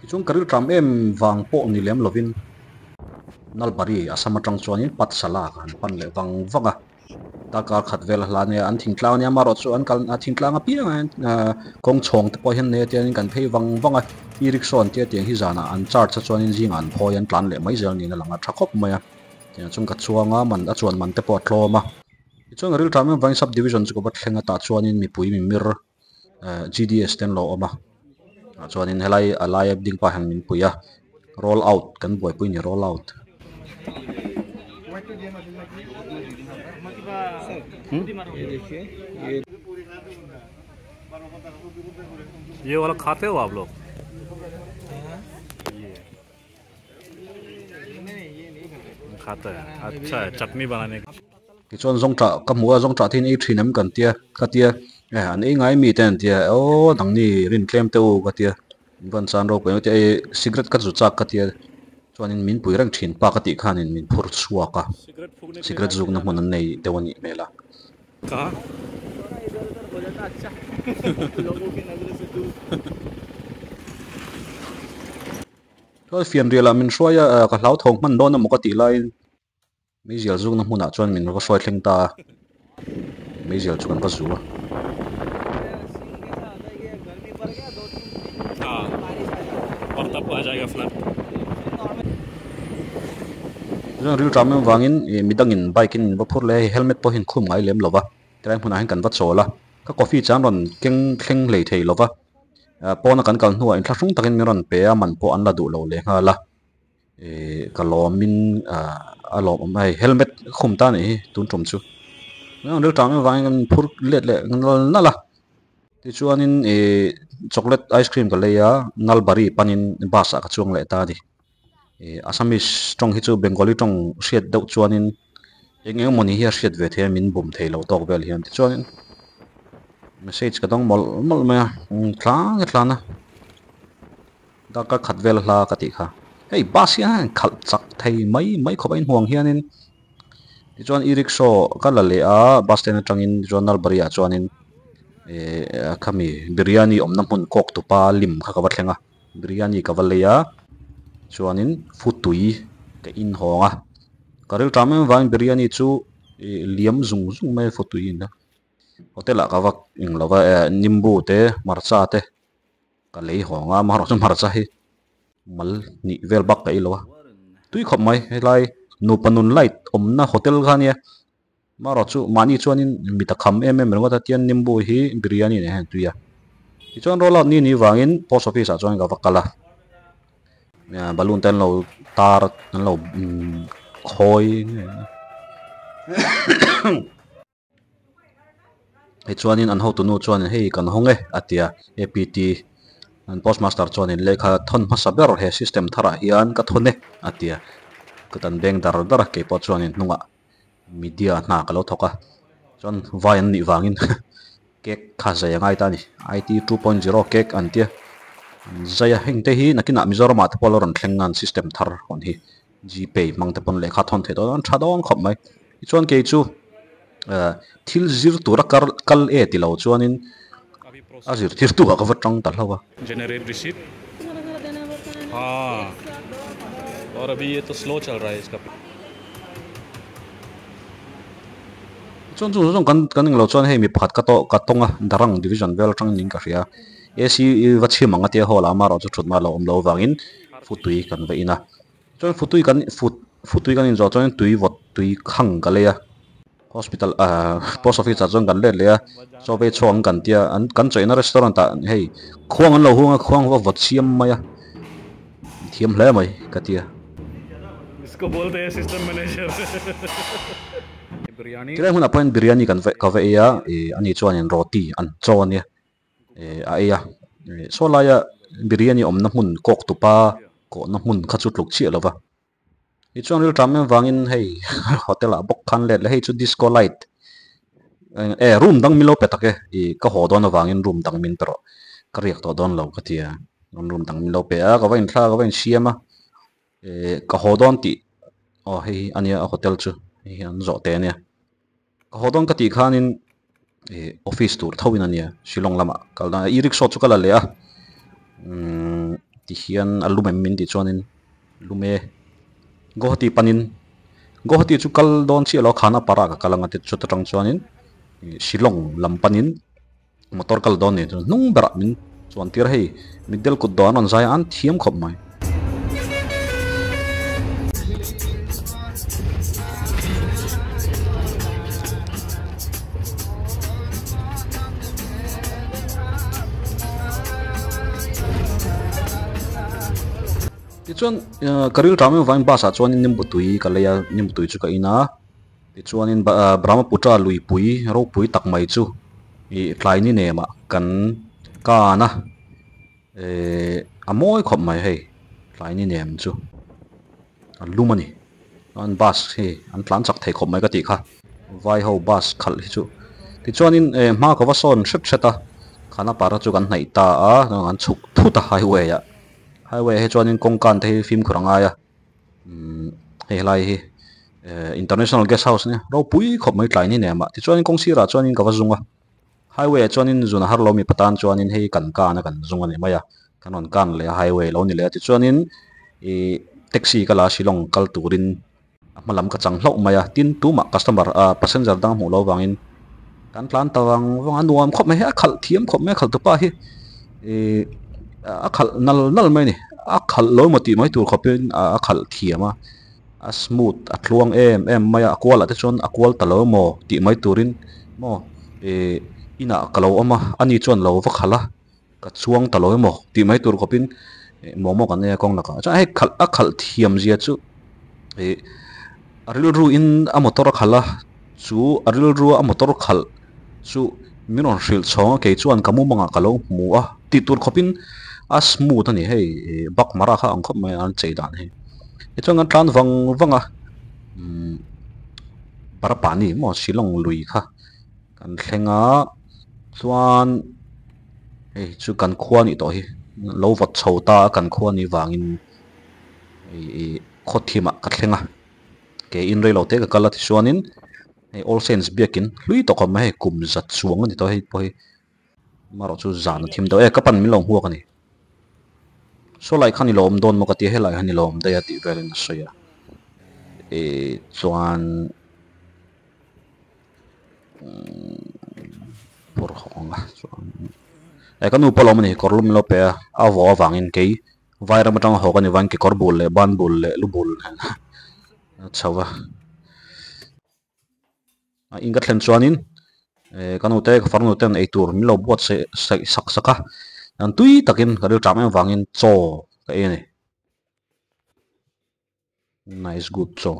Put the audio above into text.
Tichuan ka rilṭam em vang pawh ni lem lovin Nalbari Assam atang chuanin Pathsala ka han pan leh vang vang a. Darkar khat vel a hla nia an thingtlang ania amaherawh chu an kal thingtlang apiang ah hian kawng chhawng te pawh hian nei a tiangin kan phei vang vang a e-rickshaw an tia tiang hi zanah an charge a chuanin zingah an phawi an tlan leh mai zel niin a lang a tha khawp mai a tiang chuan ka chuang a man a chuan man te pawh a tlawm a tichuan ka rilṭam em avangin sub division chu ka va thleng a tah chuanin mipui mimir G_D_S te an lo awm a tah chuanin helai a laia ding pah hian min pui a roll out kan buaipui a ni roll out. ये वाला खाते हो आप लोग खाता है अच्छा है चटनी बनाने Tichuan zawngṭah ka hmu a zawngṭah te hi an ei ṭhin em kan tia ka tia eh an ei ngai mi te an tia aw nangni rin tlem te u ka tia min van chan ropui ang tia ei cigarette ka zu chak ka tia chuanin min pui reng ṭhin pa ka tih khanin min phur chhuak a cigarette zukna hmun an nei deuh a nih hmel a. Chuan fianrial ah min hruai a ka hlauthawng hman dawn emaw ka tih laiin Meizial zukna hmunah chuan min va hruai thleng ta a, meizial chu kan va zu a. Chuan rilṭam em vangin ih midangin bike in min va phur leh a, hei helmet pawh hi an khum ngai lem lo va, tilai hmunah hian kan va chawl a, ka coffee chuan rawn keng thleng hlei thei lo va, pawna kan kal hnuah inthlahrung takin min rawn pe a, man pawh an la duh lo leh nghal a. Ihh ka lawmin ah a lawmawm a hei helmet khum ta anih hi tun tum chu rilṭam em vangin kan phur let leh nal nal a tichuanin ihh chocolate ice cream ka lei a nalbari panin bus ah ka chuang leh ta a ni ihh assamese tawng hi chu bengali tawng hriat deuh chuanin eng eng emawni hi a hriat ve thei a min bum thei lo tawk vel hian tichuanin message ka dawng mawlh mawlh mai a tlang a tlan a. Darkar khat vel hla ka tih kha. Hei bus hian khalh chak thei mai mai khawp a inhuang hianin tichuan e-rickshaw ka la leh a bus stand atangin tichuan Nalbari ah chuanin eh khami biryani awmna hmun kawk tupa lim kha ka va thleng a biryani ka va lei a chuanin futui ka inhawng a ka rilṭam em avangin biryani chu ih liam zung zung mai a futui in a hotel ah ka va englo va eh nimbu te hmarcha te. Ka lei hawng a amaherawh chu hmarcha hi mal hnih vel bak ka ei lo a tui khawp mai helai nupa nun light awmna hotel kha ania amaherawh chu mahni chuanin mit a kham em em ringawt a tian nimbu hi biryani nen hian tui a tichuan roll out ni ni vangin post office ah chuan ka va kal a balloon te an lo tar an lo khawi. Tichuanin an hotunu chuanin hei kan hawng e a ti a, APT an post master chuanin lehkha thawn hmasa ber he system tharah hian ka thawn e a ti a, ka tan beng dar dar a keipawh chuanin hnungah media hna ka lo thawk a, chuan vai an nih vangin cake kha zai a ngai ta a ni, IT 2.0 cake an tia zai a, heng te hi nakinah Mizoramah te pawh a lo rawn thleng a an system thar hawn hi. Gpay hmang te pawn lehkha thawn theih dawn a tha dawn khawp mai tichuan kei chu eh thil zir tura kar kal e ti lo chuanin a zirtir tu ah ka va tang ta hlauh a. Generate receipt haa aur abhi ye to slow chal raha hai iska Chuan chung zawng kan kan englo chuan hei mi pakhat ka tawh ka tawng a Darang division vel atang niin ka hria AC va chhim ang a tia hall ah amaherawh chu thutna a lo awm lo avangin futui kan va in a. Chuan futui kan fut futui kan inzawh chuan tui vawt tui khang ka lei a hospital ahh post office ah chuan kan let leh a chaw vei chhuak ang kan tia an kan chawihna restaurant ah hei khuang an lo hung a khuang va vawt siam mai a thiam hle mai ka tia. Isko bolte hai system manager biryani. Tilai hmunah pawhin biryani kan va ka va ei a ih ani chuanin roti an chaw ania. eh a ei a eh saw laia biryani awmna hmun kawk tupa kawhna hmun kha chu tluk chiah lo va tichuan rilṭam em vangin hei hotel ah bawk khan let leh hei chu disco light eh room dang min lo pe tak e ih ka haw dawn avangin room dang min pe rawh ka riak tawh dawn lo ka ti a room dang min lo pe a ka va inthlak ka va insiam a eh ka haw dawn tih aw hei hi ania a hotel chu hei hi an zawh teh ania. Ka haw dawn ka tih khanin ih office tur tho in ania Shillong lamah kal dan e-rickshaw chu ka la leh a umm Tihian a lum em min tih chuanin lum e Guwahati panin Guwahati chu kal dawn chiah lo a Khanapara ka kal anga ti chut atang chuanin ih Shillong lam panin motor kal dawn nen chuan hnung berah min chuan tir a hei mitdel kut dawh an rawn zai a an thiam khawp mai. Tichuan ka ril ṭam em avangin bus ah chuanin nimbu tui ka lei a nimbu tui chu ka in a tichuanin Brahmaputra luipui ropui tak mai chu ih tlai ni nem ah kan kan a ehh a mawi khawp mai hei tlai ni nem chu a lum a ni chuan bus hi an tlan chak thei khawp mai ka tih kha vai ho bus khalh hi chu tichuanin eh hma ka va sawn hret hret a Khanapara chu kan hnaih ta a an chhuk thut a highway ah highway ah hi chuanin kawngkan te hi fimkhur a ngai a umm hei helai hi eh international guest house nia ropui khawp mai tlai ni nem ah tichuanin kawng sirah chuanin ka va zung a. Highway ah chuanin zun a har lo mipa tan chuanin hei kan kan a kan zung a ni mai a, kan rawn kan leh a highway lo ni leh a tichuanin ih taxi ka la a Shillong kal turin a hma lam ka chang hlauh mai a tin tumah customer ah passenger dang hmuh loh avangin kan tlan ta vang vang a nuam khawp mai hi a khalh thiam khawp mai a khalh tupa hi ih a khalh nal nal mai a ni a khalh lo emaw tih mai tur khawpin a khalh thiam a a smooth a tluang em em mai a a kual ah te chuan a kual ta lo emaw tih mai turin maw ih inah ka lo awm a ani chuan lo va khalh a ka chuang ta lo emaw tih mai tur khawpin ih momo kan nei a kawng lakah chuan hei khalh a khalh thiam zia chu ih a rilru in a motor a khalh a chu a rilru a motor khalh chu min rawn hrilh chhawng a kei chuan ka mumangah ka lo hmu a tih tur khawpin a smooth a ni hei ih bakmara kha ang khawp mai a an chei dan hi tichuan kan tlan vang vang a umm Barapani maw Shillong lui kha kan thleng a chuan hei chu kan khua a nih tawh hi lo vawt chho ta a kan khua a nih vangin ih khaw thimah ka thleng a ke in reilo te ka kal a tichuanin hei All Saints biakin hlui tawh khawp mai hei kum za chuang a ni tawh hei pawh hi amaherawh chu zan a thim deuh e ka pan min lo hmuak a ni saw lai khan i lo awm dawn maw ka tia helai hian i lo awm daih a tih velin a sawi a ih chuan phur hawng a chuan e ka nu pawh a lo awm a ni kawr lum min lo pe a a vawh avangin kei Vairam atanga haw ka ni vangin kekawr bul leh ban bul leh lu bul a chho va a in ka thlen chuanin eh ka nute ka farnu ten eitur min lo buat saih saih sak sak a an tui takin ka rilṭam em vangin chaw ka ei a ni nice good chaw.